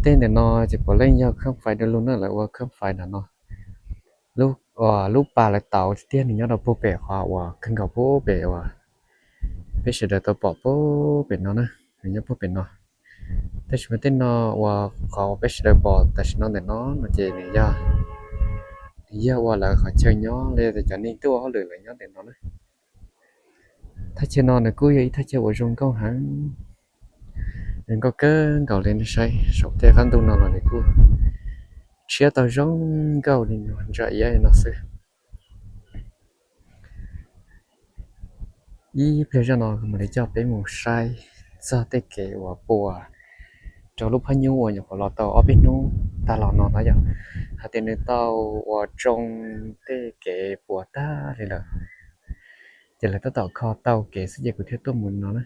Tej ntawm no ces puav leej yog kheeb fais du lug na, lawv ua kheeb fais ntawm no. Lub pas lawv tauv tiag tiag nws nyob rau puag pem qhov uas kawg nkaus puag pem uas peb sawv daws tau pom puag pem no na, nws nyob puag pem no. Tab sis mas tej no uas qhov uas peb sawv daws pom tam sim no ntawm no no ces nws yog, nws yog uas lawv qhov chaw nyob los yog tias cov neeg tuaj ua hauj lwm lawv nyob ntawm no na. Thaj chaw no nws kuj yog ib thaj chaw uas zoo nkauj heev, zoo nkauj kawg nkaus li. Nej saib saum tej qab ntuj no los nws kuj tshiab tau zoo nkauj li no, ntsa iab li no xwb. Ib pliag zoj no kuv mam li coj peb mus saib txog tej kev uas puas rau lub phab nyuj uas nyuam qhuav los tau ob peb hnub tag los no na yom, hais tias nws tau uas tsoo tej kev puas tag li lawm, ces lawv tab tom kho tau kev xwb ces kuv thiaj tuaj mus no na.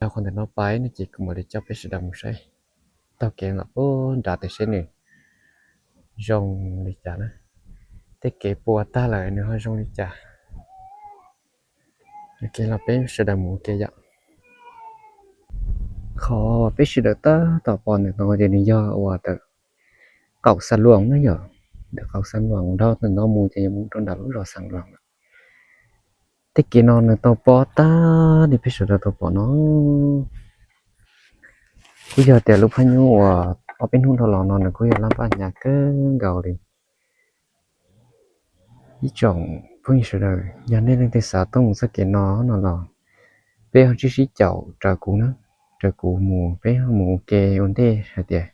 Rau qhov ntawm no pais no ces kuv mam li coj peb sawv daws mus saib taug kev los puag nrad tias seb nws zoo li cas na. Tej kev puas tag lawm nws ho zoo li cas. Kev los peb sawv daws mus ua ke yom. Qhov peb sawv daws tab tom pom ntawm no ces nws yog uas ntawm qaum Xas Luas na yom. Ntawm qaum Xas Luas dhau ntawm no mus ces yuav mus rau nram lub zos Xas Luas lawm. Tej kev no nws tau pob tag li peb sawv daws tau pom no. Kuj yog tias lub phab nyuj uas ob peb hnub dhau los no nws kuj yog laj npaj hnyav kawg nkaus li. Ib tsoom phooj ywg sawv daws, yog nej leej twg xav tuaj mus txoj kev no no los peb ho sib sib caum raws kuv na, raws kuv mus peb ho mus ua ke ua ntej hais tias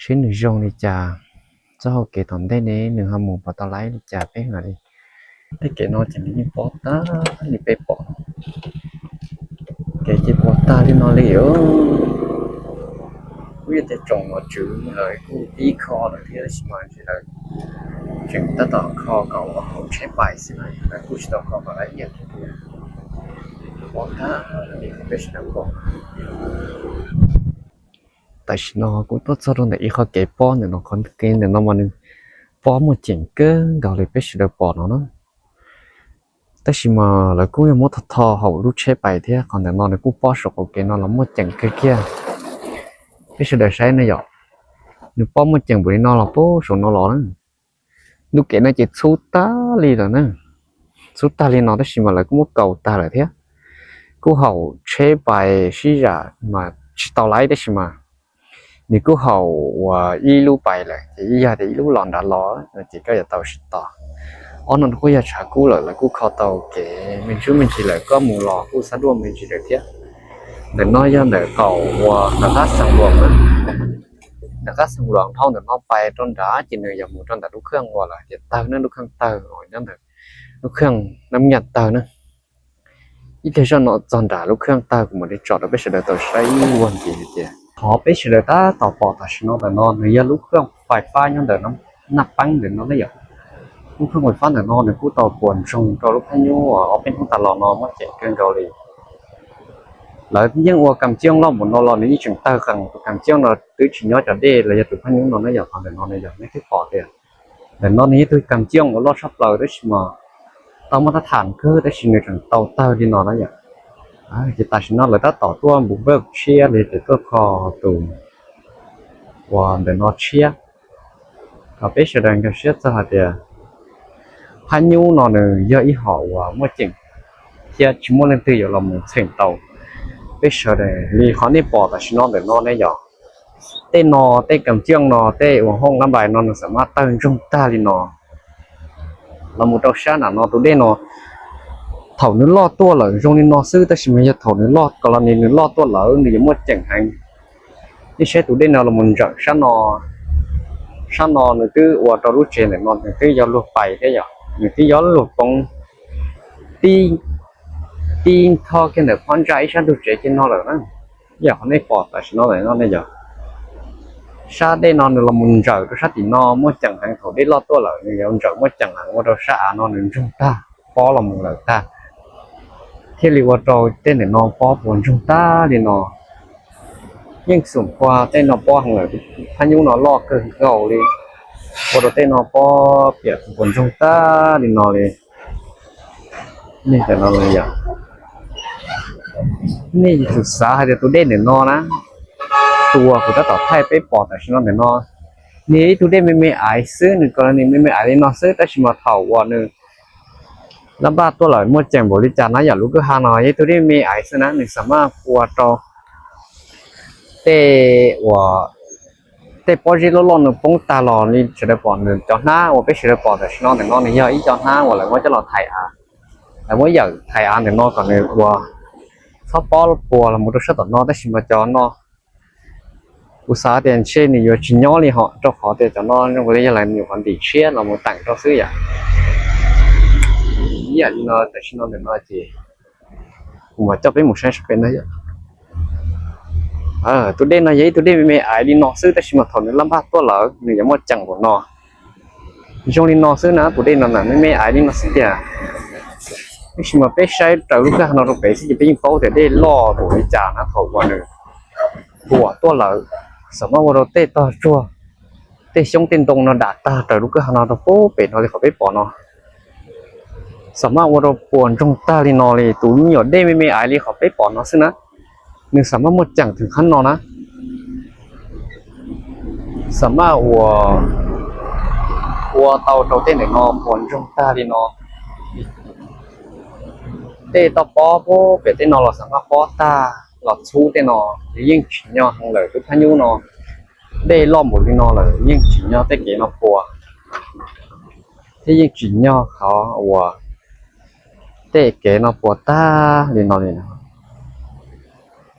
seb nws zoo li cas. Txoj hau kev tom ntej ne nws ho mus puas tau laib li cas peb mam li. Tej kev no ces nws yeej pob tag li peb pom, kev ces puas tag li no li. Kuj yog tias tsoom nom tswv lawv kuj pib kho lawm thiab tab sis mas ntshe lawv tseem tab tom kho kom ua haum tsheb pais xwb na, lawv kuj tsis tau kho kom lab iam tiag. Pob tag li peb sawv daws pom. Tam sim no kuv tuaj txog rau ntawm ib qhov kev pob ntawm no, qhov kev ntawm no mas nws pob muaj ceem kawg nkaus li peb sawv daws pom no na. Tab sis mas lawv kuj yog muab tho tho haum lub tsheb pais thiab, qhov ntawm no nws kuj pob saum qaum kev no los muaj ceem kawg kiag. Peb sawv daws saib ne yom, nws pob muaj ceem npaum li no los puag saum no los na. Lub kev no ces txhub tag li lawm na, txhub tag li no tab sis mas lawv kuj muab kaus tag lawm thiab. Kuj haum tsheb pais sib zam mas tsis tau laib tab sis mas nws kuj haum uas ib lub pais lawm ces ib yog tias ib lub los nrad los no ces koj yuav tau sib tos. Ob no kuj yog tshav kub lawm, lawv kuj kho tau kev me ntsuj me ntsis lawm, koj mus los kuj xab duaj me ntsis lawm thiab. Ntawm no yog ntawm qaum uas ntawm qab Xeev Luas na. Ntawm qab Xeev Luas dhau ntawm no pais rau nrad ces nws yog mus rau ntawm lub kheej uas lawv tias tawg na, lub kheej tawg uas nyob ntawm lub kheej Nab Nyaj tawg na. Ib pliag zoj no txog nram lub kheej tawg kuv mam li tso rau peb sawv daws tau saib ua ntxiv tias qhov peb sawv daws tab tom pom tam sim no ntawm no nws yog lub kheej fais fab nyob ntawm Naj Peeb ntawm no na yom. Lub kheej fais fab ntawm no nws kuj tau puas ntsoog rau lub phab nyuj ob peb hnub tas los no muaj ceem kawg nkaus li. Lawv yeej ua kam coob loj npaum no los nws yeej tseem tawg qees, tus kam coob no twb tsis nyob cov dej los yog tus phab nyuj no na yom. Qhov ntawm no nws yog nej twb pom tias ntawm no nws yog tus kam coob uas loj tshaj plaws tab sis mas tau muaj thab tham kawg tab sis nws tseem tau tawg li no na yom. Ces tam sim no lawv tab tom tuaj npu npawj tshiab li ces tuaj kho tus uas ntawm no tshiab. Kom peb sawv daws nkag siab txog hais tias phab nyuj no nws yog ib hom uas muaj ceem thiab tsis muaj leej twg yuav los mus txheem tau. Peb sawv daws li qhov nej pom tam sim no ntawm no ne yom. Tej no, tej kam coob no, tej uas hooj lab npais no nws xam maj tawg ntsoog tag li no los mus rau sab nram no tus dej no. Thaum nws loj tuaj lawm zoo li no xwb tab sis mas yog thaum nws loj, kos los nws loj tuaj lawm nws yuav muaj ceem heev. Nej saib tus dej no los mus ntsawm sab no, sab no nws twb ua rau lub tsev ntawm no nws twb yog luag pais thiab yom, nws twb yog luag poob tib, tib thob kiag ntawm phab ntsa ib sab ntug tsev kiag no lawm na. Yog qhov nej pom tam sim no ntawm no ne yom. Sab dej no nws los mus ntsawm rau sab tim no muaj ceem heev, thaum dej loj tuaj lawm nws yuav ntsawm muaj ceem heev ua rau sab av no nws ntsoog tag, pob los mus lawm tag, thiaj li ua rau tej ntawm no pob puas ntsoog tag li no. Yeej xum pua tej no pob heev lawm, phab nyuj no loj kawg nkaus li, ua rau tej no pob piam puas ntsoog tag li no li. Nej tam no yom, nej xum xav hais tias tus dej ntawm no na, Tus uas kuv tab tom thaij peb pom tam sim no ntawm no, nws yog ib tug dej me me aiv xwb, nws kom nws me me aiv li no xwb, tab sis mas thaum uas nws lab npaj tuaj lawm muaj ceem npaum li cas na, yam lub kwj ha no yog ib tug dej me me aiv xwb na, nws xam maj pua rau tej uas tej pob zeb loj loj nws poob tag los li sawv daws pom nws cov hnab uas peb sawv daws pom tam sim no ntawm no nws yog ib co hnab uas lawv muab coj los thaiv av, lawv muab yawm thaiv av ntawm no kom nws ua txhob pob puas los mus rau sab tom no, tab sis mas cov no kuv xav tias ntshe nws yuav tsis nyob li hos, rau qhov tias cov no zoo li yog lawv nyuam qhuav ntim tshiab los mus teem rau xwb yom. Ib yam li no tam sim no ntawm no ces kuv mam coj peb mus saib sab pem no yom. Tus dej no yog ib tug dej me me aiv li no xwb, tab sis mas thaum nws lab npaj tuaj lawm nws yuav muaj ceem npaum no. Zoo li no xwb na, tus dej no na me me aiv li no xwb tiag. Tab sis mas peb saib raws lub kwj ha no rau pem xwb ces peb yeej paub tias dej loj npaum li cas na, thaum uas nws huam tuaj lawm, xam maj ua rau tej tog tsuag, tej xyoob tej ntoo no dam tag raws lub kwj ha no rau pem no li qhov peb pom no. Xam maj ua rau puas ntsoog tag li no li, tus me nyuam dej me me aiv li qhov peb pom no xwb na, nws xam maj muaj ceem thwm qhab no na. Xam maj ua, ua tau rau tej ntawm no puas ntsoog tag li no. Tej toj pob pem tej no los xam maj pob tag los txhub tej no, nws yeej tsim nyog heev lawm. Lub phab nyub no dej loj npaum li no lawm yeej tsim nyog tej kev no puas, thiab yeej tsim nyog qhov uas tej kev no puas tag li no li no.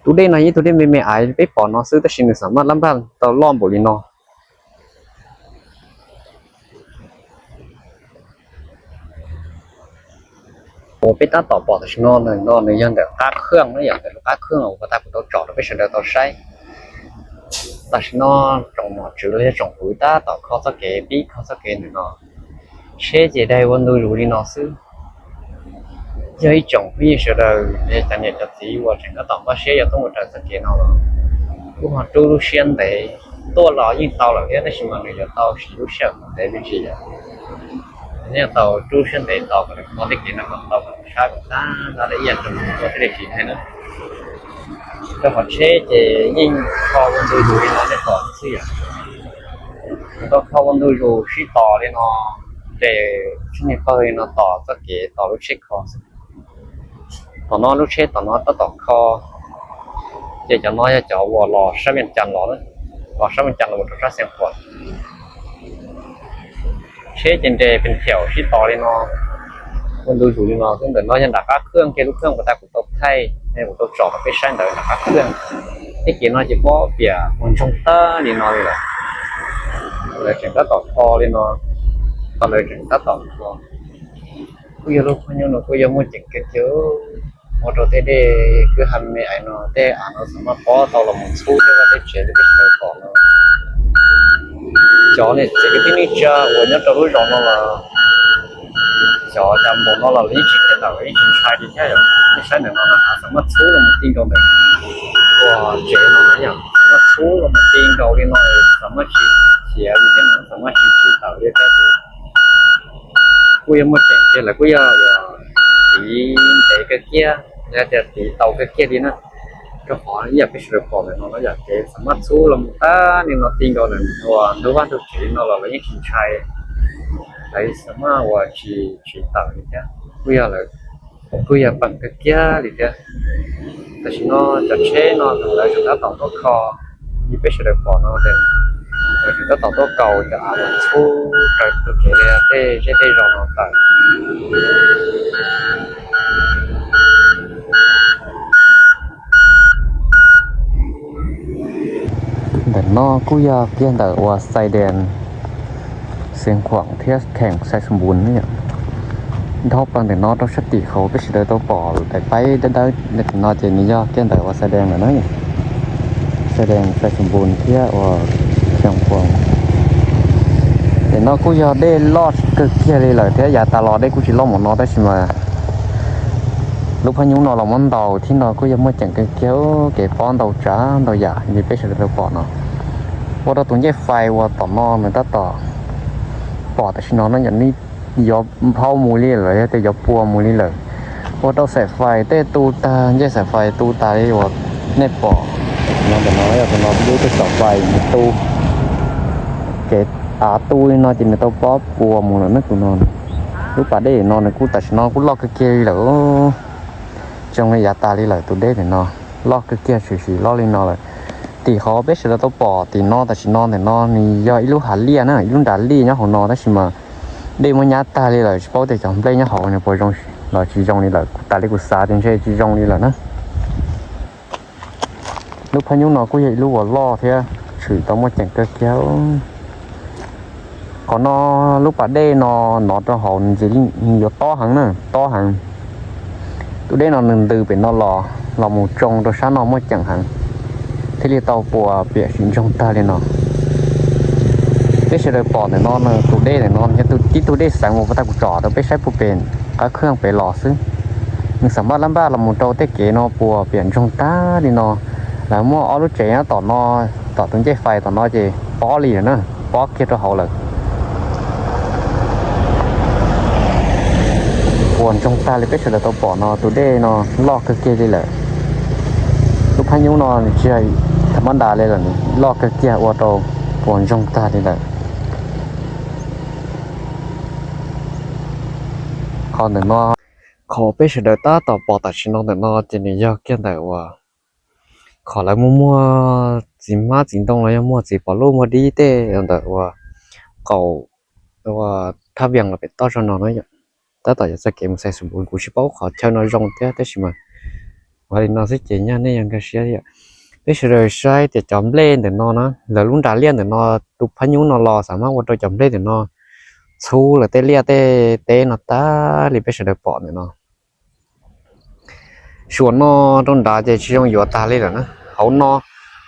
Tus dej no yog ib tug dej me me aiv peb pom no xwb, tab sis nws xam maj lab npaj tau loj npaum li no. Uas peb tab tom pom tam sim no no nws yog ntawm qab khwj na yom, ntawm lub qab khwj uas puag ta kuv tau tsom rau peb sawv daws tau saib. Tam sim no tsoom nom tswv los yog tsoom fwv tab tom kho txoj kev, pib kho txoj kev ntawm no. Tsheb ces daig ua ntu zus li no xwb. Yog ib tsoom phooj ywg sawv daws, cov niam cov txiv uas tseem tab tom npaj siab yuav tuaj mus raws txoj kev no los kuj ho rub lub siab ntev. Tuaj los yeej tau lawm thiab, tab sis mas nws yuav tau siv lub sij hawm ntev me ntsis yom. Nej tau rub siab ntev tos kom nws kho tej kev no kom tau kom sab kom tag nrho ib yam li kuv tau thiaj li tsis ntshai na. Rau qhov tsheb ces yeej kho ua ntu zus li no nej pom xwb yom. Nws tau kho ua ntu zus sib tos li no, ces tsheb niag pawg li no tos txoj kev tos lub tsheb kho xwb. Tom no lub tsheb tom no tab tom kho, ces cov no yog cov uas los sab Vias Cas los, los sab Vias Cas los mus rau sab Xeev Khuam. Tsheb ces nres pes thiaum sib tos li no, ua ntu zus li no. Xwb ntawm no yog nram qab khwj kiag, lub khwj uas tas kuv tau thaij, kuv tau tsom rau peb saib ntawd nram qab khwj. Tej kev no ces pob piam ua ntsoog tag li no li lawm. Lawv tseem tab tom kho li no, lawv tseem tab tom kho. Kuj yog lub phab nyuj no kuj yog muaj ceem kawg kiag, ua rau tej dej kwj ha me me aiv no, tej av no xam maj pob tau los mus txhub tej vaj tej tsev li peb sawv daws pom no. Cov niam txiv kwv tij neej tsa uas nyob rau lub zos no los, cov cas npaum no los lawv yeej tsis khiav tawm, yeej tsis ntshai li thiab yom. Nej saib ntawm no na, av xam maj txhub los mus ti nkaus ntawm ua tsev no na yom, xam maj txhub los mus ti nkaus li no, xam maj tsis khiav li thiab, xam maj tsis tsim tawm li thiab. Kuj yog muaj ceem kiag, lawv kuj yog ua tiv ntev kawg kiag, yog tias tiv tau kawg kiag li na. Rau qhov ib yam peb sawv daws pom ntawm no, yam kev xam maj txhub los mus tag li no ti nkaus ntawm ua ntug vaj ntug tsev li no los lawv yeej tsis ntshai, lawv xam maj ua tsis tsim tawm li thiab. Kuj yog lawv, kuj yog peem kawg kiag li thiab. Tam sim no cov tsheb no lawv tseem tab tom tuaj kho, li peb sawv daws pom no, lawv tseem tab tom tuaj kaus cov av los txhub raws tus kev li tej zej tej zos no tawm. Ntawm no kuj yog kiag ntawm uas Xais Dees, Xeev Khuam thiab Kheem Xais Xum Npum na yom. Dhau plaws ntawm no rau sab tim qhov peb sawv daws tau pom daim paib dawb dawb no ces nws yog kiag ntawm uas Xais Dees lawm na. Xais Dees, Xais Xum Npum thiab uas Kheem Khuam. Ntawm no kuj yog dej loj kawg kiag li lawm thiab, yav tas los dej kuj tsis loj mus no tab sis mas lub phab nyuj no los muab ntaus thiab no kuj yog muaj ceem kawg kiag, kev pob ntau tsav ntau yam li peb sawv daws tau pom no. Ua rau tus ncej fais uas tom no nws tab tom pom tam sim no no yom, nws yuav nphau mus li lawm, yog tias yuav pua mus li lawm. Ua rau xaim fais tej tu tag, ncej xaim fais tu tas li uas nej pom. No ntawm no yog tus no lub twb tsom fais nws tu, kev av tu li no ces nws tau pob puas mus lawm na tus no. Lub pas dej no nws kuj tam sim no kuj loj kawg kiag li lawm. Zoo li yav tas li lawm tus dej ntawm no, loj kawg kiag tshwm sim loj li no lawm. Tim qhov peb sawv daws tau pom tim no tam sim no ntawm no nws yog ib lub hav liaj na, ib lub nras liaj nyob hauv no tab sis mas dej muab nyab tag li lawm, tsis paub tias cov nplej nyob hauv nws puas zoo los tsis zoo li lawm. Kuv tas li kuv xav tias ntshe tsis zoo li lawm na. Lub phab nyub no kuj yog ib lub uas loj thiab tshwm tau muaj ceem kawg kiag. Qhov no lub pas dej no nov rau hauv nws yuav tob heev na, tob heev. Tus dej no nws ntws pem no los, los mus tsoo rau sab no muaj ceem heev, thiaj li tau puas piam tsis ntsoog tag li no. Peb sawv daws pom ntawm no, tus dej ntawm no yog tib tug dej xeev uas puag ta kuv tsom rau peb saib puag pem qab khaj pem los xwb. Nws xam maj laj npaj los mus rau tej kev no puas piam ntsoog tag li no. Lawv muaj ob lub tsev nyob tom no, tom tus ncej fais tom no ces pob li lawm na, pob kiag rau hauv lawm. Puas ntsoog tag li peb sawv daws tau pom no, tus dej no loj kawg kiag li lawm. Lub phab nyub no nws tsis yog tham mab ntas li lawm, loj kawg kiag ua rau puas ntsoog tag li lawm. Qhov ntawm no, qhov peb sawv daws tab tom pom tam sim no ntawm no ces nws yog kiag ntawm uas qhov lawv muaj muag txiv hmab txiv ntoo los yog muag txiv pom luj muag dib tej ntawm uas qaum thaj vias los pem toj zog no na. Tab tom yuav txoj kev mus xais xus npuv, kuv tsis paub qhov chaw no zoo thiab tab sis mas ua li no xwb ces nyaj nej yog nkag siab yom. Peb sawv daws saib tias cov nplej ntawm no na, lawv lub nras liaj ntawm no, tus phab nyub no los xam maj ua rau cov nplej ntawm no txhub lawv tej liaj tej teb no tag li peb sawv daws pom ntawm no. Suav no rau nrad ces tsis zoo yuav tag li lawm na. Hauv no,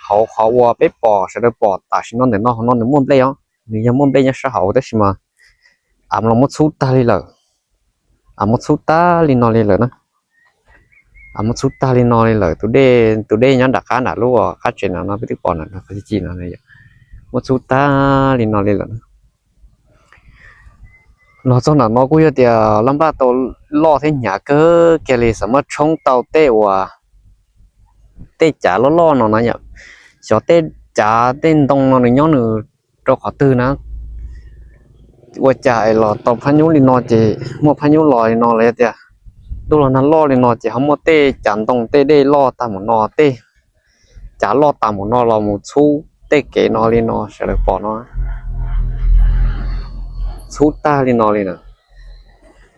hauv qhov uas peb pom sawv daws pom tam sim no ntawm no, hauv no nws muaj nplej os, nws yog muaj nplej nyob sab hauv tab sis mas av los muab txhub tag li lawm. Av muab txhub tag li no li lawm na. Av muab txhub tag li no li lawm. Tus dej, tus dej nyob nram qab nram lub qab tsev no no peb twb pom nram qhov ci ci no, muab txhub tag li no li lawm. Los txog nram no kuj yog tias laj npaj tau loj thiab hnyav kawg kiag li, xam maj tshoob tau tej uas tej cav loj loj no na yom. Xyov tej cav tej ntoo no nws nyob nws rau qhov twg na. Ua cas es los tau phab nyub li no ces muaj phab nyub los li no los yog tias ntuj los nag loj li no ces ho muaj tej cav ntoo tej dej loj tag mus no, tej cav loj tag mus no los mus txhub tej kev no li no sawv daws pom no. Txhub tag li no li na.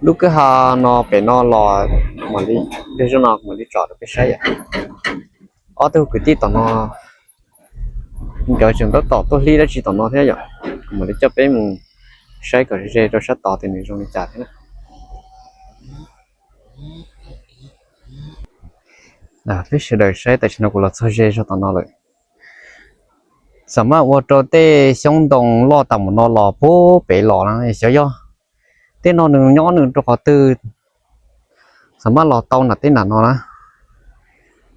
Lub kwj ha no pem no los, li zoj no mam li tsom rau peb saib yom. Ob tug kwv tij tom no, nkawd tseem tab tom tuaj hlib dab tsi tom no thiab yom. Kuv mam li coj peb mus saib kom ze ze rau sab tod tias nws zoo li cas thiab na. Peb sawv daws saib tam sim no kuv los txog ze zog tom no lawm. Xam maj ua rau tej xyoob ntoo loj tag mus no los puag pem los na, xyov yog tej no nws nyob nws rau qhov twg, xam maj los tau nram tej nram no na.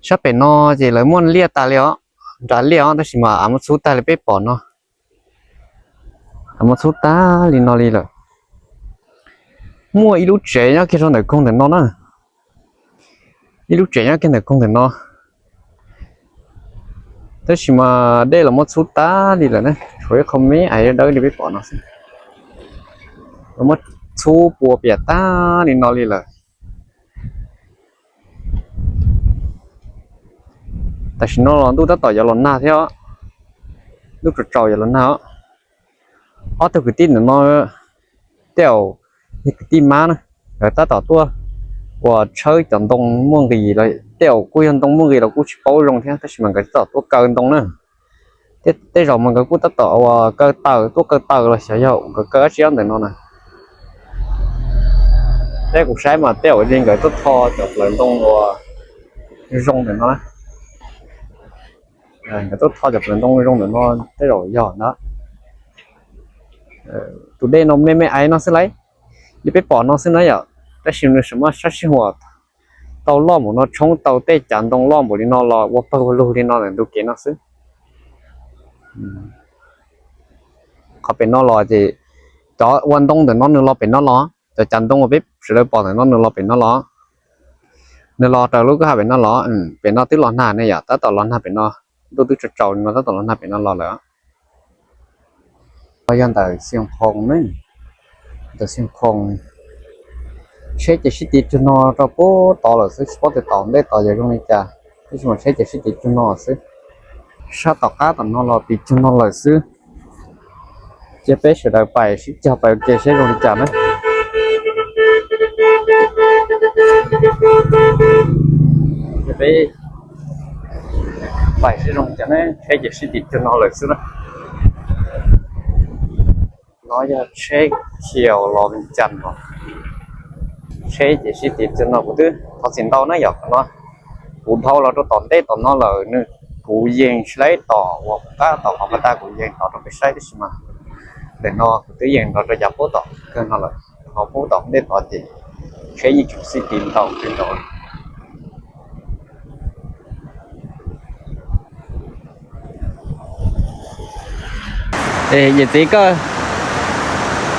Sab pem no ces lawv muaj liaj tas li os, nram liaj os, tab sis mas av muab txhub tag li peb pom no. Av muab txhub tag li no li lawm. Muaj ib lub tsev nyob kiag rau ntawm koog ntawm no na. Ib lub tsev nyob kiag ntawm koog ntawm no, tab sis mas dej los muab txhub tag li lawm na, tshuav ib qho me aiv dawb li peb pom no xwb. Los muab txhub puas piam tag li no li lawm. Tam sim no los ntuj tab tom yuav los nag thiab, ntuj tsaus tsaus yuav los nag os. Ob tug kwv tij ntawm no tej zaum yog kwv tij mab na, nkawd tab tom tuaj uas tshawb cov ntoo muaj nqis los tej zaum kuj yog ntoo muaj nqis los kuj tsis paub zoo thiab, tab sis mas nkawd tab tom tuaj kaw ntoo na. Tej zaum mas nkawd kuj tab tom uas kaw taws, tuaj kaw taws los xyov yog nkawd kaw dab tsi ntawm no na. Tej kuv saib mas tej zaum li nkawd tuaj tho cov plawv ntoo uas zoo ntawm no na. Nkawd tuaj tho cov plawv ntoo zoo ntawm no tej zaum yog ntag. Tus dej no me me aiv no xwb lauj, li peb pom no xwb na yom, tab sis nws sab sij huam tau loj npaum no, tshoob tau tej cav ntoo loj npaum li no los ua pawg ua lug li no ntawm ntug kev no xwb. Qhov pem no los ces cov ua ntoo ntawm no nws los pem no los, cov cav ntoo uas peb sawv daws pom ntawm no nws los pem no los, nws los raws lub kwj ha pem no los, pem no twb los nag ne yom, tab tom los nag pem no. Ntuj twb tsaus tsaus no tab tom los nag pem no los lawm. No yog ntawm Xeev Khuam ne, ntawm Xeev Khuam. Tsheb ces sib tiv cuag no rau puag tod lawm xwb, tsis paub tias tom ntej tod yog zoo li cas, tab sis mas tsheb ces sib tiv cuag no xwb. Sab tom qab tom no los tiv cuag no lawm xwb. Ces peb sawv daws pais sib cog pais ua ke seb zoo li cas na. Peb pais seb zoo li cas ne, tsheb ces sib tiv cuag no lawm xwb na. No yog tsheb khiaus los Vias Cas no. Tsheb ces sib tiv cuag no, kuv twb thov txim ntau na yom, qhov no kuv dhau los rau tom ntej tom no lawm, nws kuv yees sib laib tom uas qab tom qhov pas tas, kuv yees tom rau pem saib tib si mas. Ntawm no kuv twb yees los rau yav puag tom kawg no lawm, ho puag tom ntej tod ces tsheb yeej tseem sib tiv ntau kawg nkaus. Yawm txiv, koj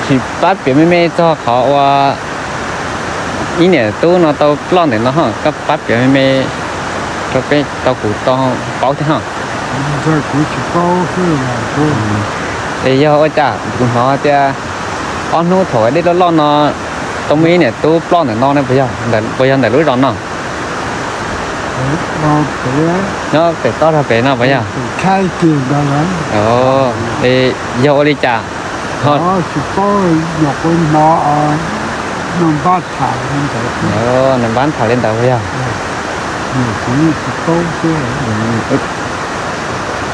sim pab piav me me txog qhov uas ib niam tub no tau ploj ntawm no ho, koj pab piav me me rau peb tau, kuv tau paub thiab ho. Es yog ua cas kuv hnov tias ob hnub thaum dej loj loj no tau muaj ib niam tub ploj ntawm no ne, puas yog ntawm lub zos no? Nyob pem toj zog pem no puas yog? Es yog ua li cas? Tsis paub, nyuam qhuav hnov nws npab tham li ntawd. Nws npab tham li ntawd puas yog?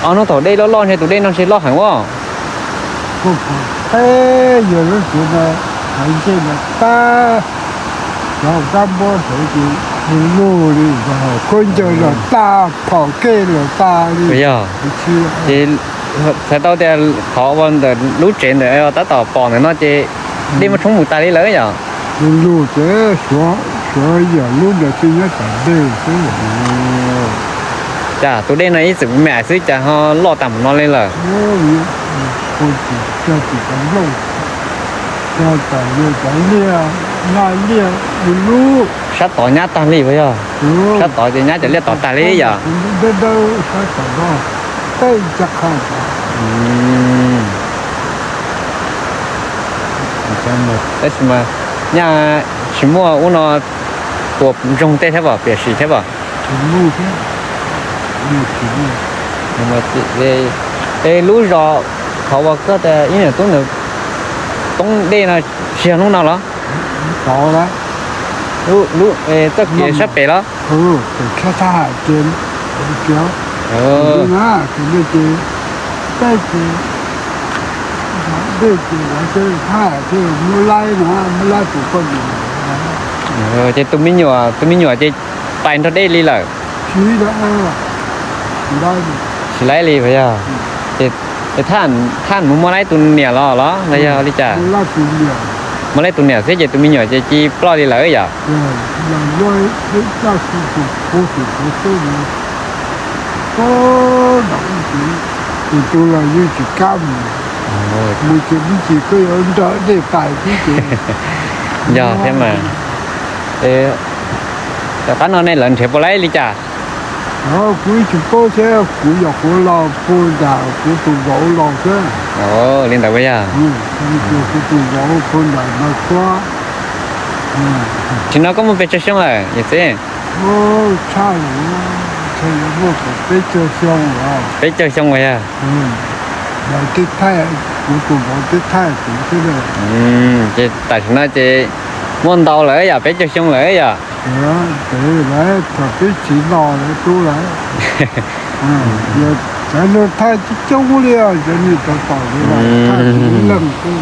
Ob hnub thaum dej loj loj ntshe tus dej no ntshe loj heev ua. Yog lub suav no haiv ntsej no tag, cov kab npab sawv ces lug li, khaub ncaws los tag, phom kej los tag li. Yog, ces txhais tau tias qhov ua ntawm lub tsev ntawd tab tom pom ntawm no ces dej muaj tshoob mus tas li lawm yom? Lug ces suav yog lub ntawd tsis nyob tom ntej xwb. Cas tus dej no ib txwm me me xwb cas ho loj tag mus no li lawm? Sab tod nyab tag li puas yog? Sab tod ces nyab cov liaj tod tag li yom? Tab sis mas nyaj tsis muaj ub no tua ntsoog tej thiab pom, piam sim thiab pom. Es lub zos qhov uas koj tias ib niam tub ntawd poob dej no tsis yog hnub no los? Txoj kev sab pem los? Ces tus me nyuam, tus me nyuam ces pais nrog dej li lawm? Tsis laib li puas yog? Ces thaj mus muaj laib tus niam los los los yog li cas? Muaj laib tus niam xwb ces tus me nyuam ces cia ploj li lawm yom? Tus tus los yeej tsis kam mus, mus ces mus ces koj yuav nrog dej pais xwb ces. Yog thiab mas. Tom qab no nej lawv nrhiav puas laib li cas? Kuv tsis paub thiab, kuv yog kuv los puag nram kuv tus vauv los thiab. Li ntawd puas yog? Kuv tus vauv puag nram no tuab. Tsis no koj muaj pes tsawg xyoo lawm yawm txiv? Tshaj, muaj peb caug xyoo. Peb caug xyoo puas yog? Lawv tib thaij, kuv tus vauv tib thaij kuv xwb. Ces tam sim no ces muaj ntau lawm yom, peb caug xyoo lawm yom? Lawv thaum peb txiv los lawv tub lawm. Cov no thaij coob coob li, cov niag tod tom li leej xwb.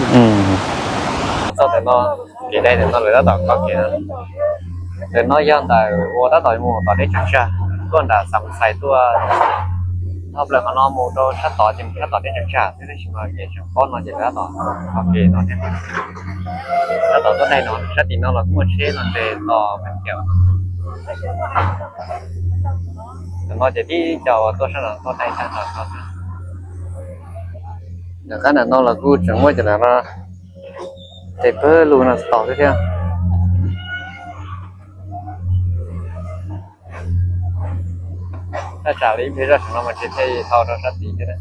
Txog ntawm no, kev dai ntawm no lawv tab tom kho kev. Ntawm no yog ntawm uas tab tom mus tom deb tsag tsag tuaj nram Xam Xais tuaj. Dhau plaws qhov no mus rau sab tod ces mus sab tom deb tsag tsag xwb, tab sis mas kev tseem pob no ces lawv tab tom kho kev no thiab. Tab tom tuaj dai no, sab tim no los kuj muaj tsheb no nres tos peev kiag. Ntawm no ces tib co uas tuaj sab no tuaj dai tag nrho no xwb. Nram qab nram no los kuj tseem muaj cov lam no tes pawg lug no tos xwb thiab. Thaj tsam li ib pliag zoj no mas tsis thiaj li dhau rau sab tid thiab na.